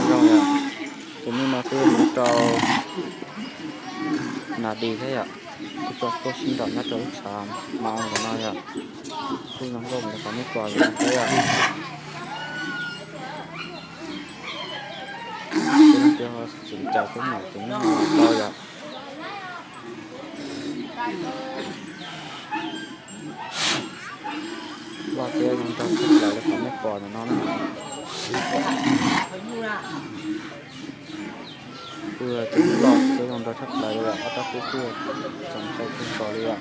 Zoo yom, tus me no twb mus rau nas dis thiab yom, kuj tuaj tuaj sib nraum nyob rau lub tshav mos ntawm no yom, kuj zoo nkauj li qhov nej pom ntawm no thiab yom. Ces xum cais tus me nyuam tus me no tau yom. Loj thiab zoo nraug tshaj plaws li qhov nej pom ntawm no na. Kuj yog tus loj thiab zoo nraug tshaj plaws li yom, ob rab kub kuj txaus ntshai kawg nkaus li yom.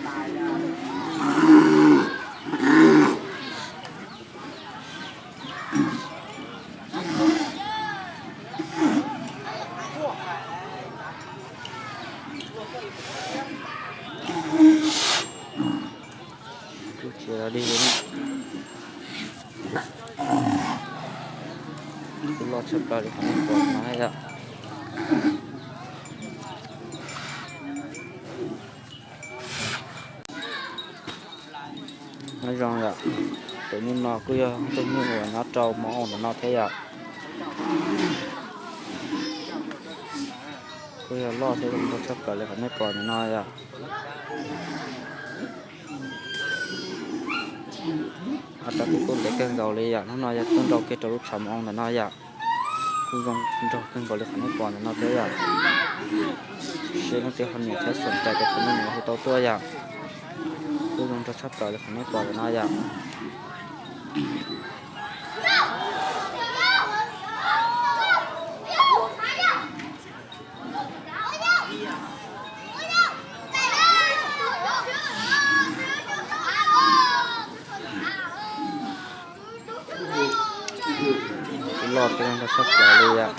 Kuj tsis los dig li na. Kuj loj tshaj plaws li qhov nej pom no yom. Nyob zoo yom, tus nyuj no kuj yog tus nyuj uas nyob rau mos oo ntawm no thiab yom. Kuj yog loj thiab zoo nraug tshaj plaws li qhov nej pom ntawm no yom. Ob rab kub kuj ntev kawg nkaus li yom, hnub no yog tuaj nrau kiag rau lub tshav mos oo ntawm no yom. Kuj zoo nraug kawg nkaus li qhov nej pom ntawm no thiab yom. Seb leej twg ho nyiam thiab xum cais ces comment hu tau tuaj yom. Kuj zoo nraug tshaj plaws li qhov nej pom ntawm no yom. Kuj loj thiab zoo nraug tshaj plaws li yom.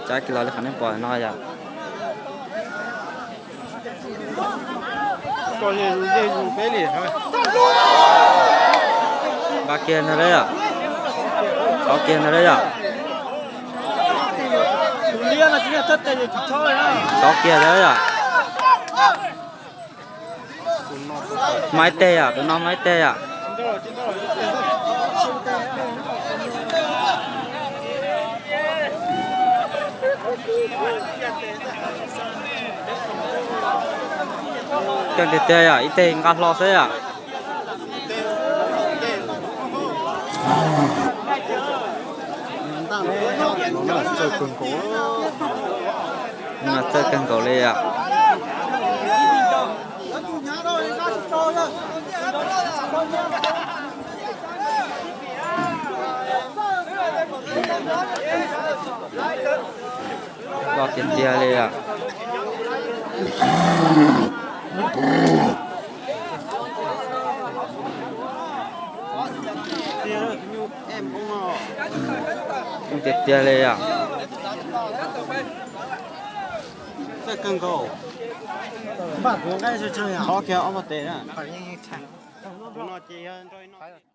Cab kiag los li qhov nej pom no yom. Nqa kiag ntag lauj yom. Txhob kiag ntag lauj yom. Txhob kiag ntag lauj yom. Mas ib teg yom, tus no mas ib teg yom. Keej tiag tiag yom, ib teg nqa hlo xwb yom. Txawj kawg nkaus li yom. Loj tiag tiag li yom. Tiag tiag li yom. Thov kiag ob pab tes na.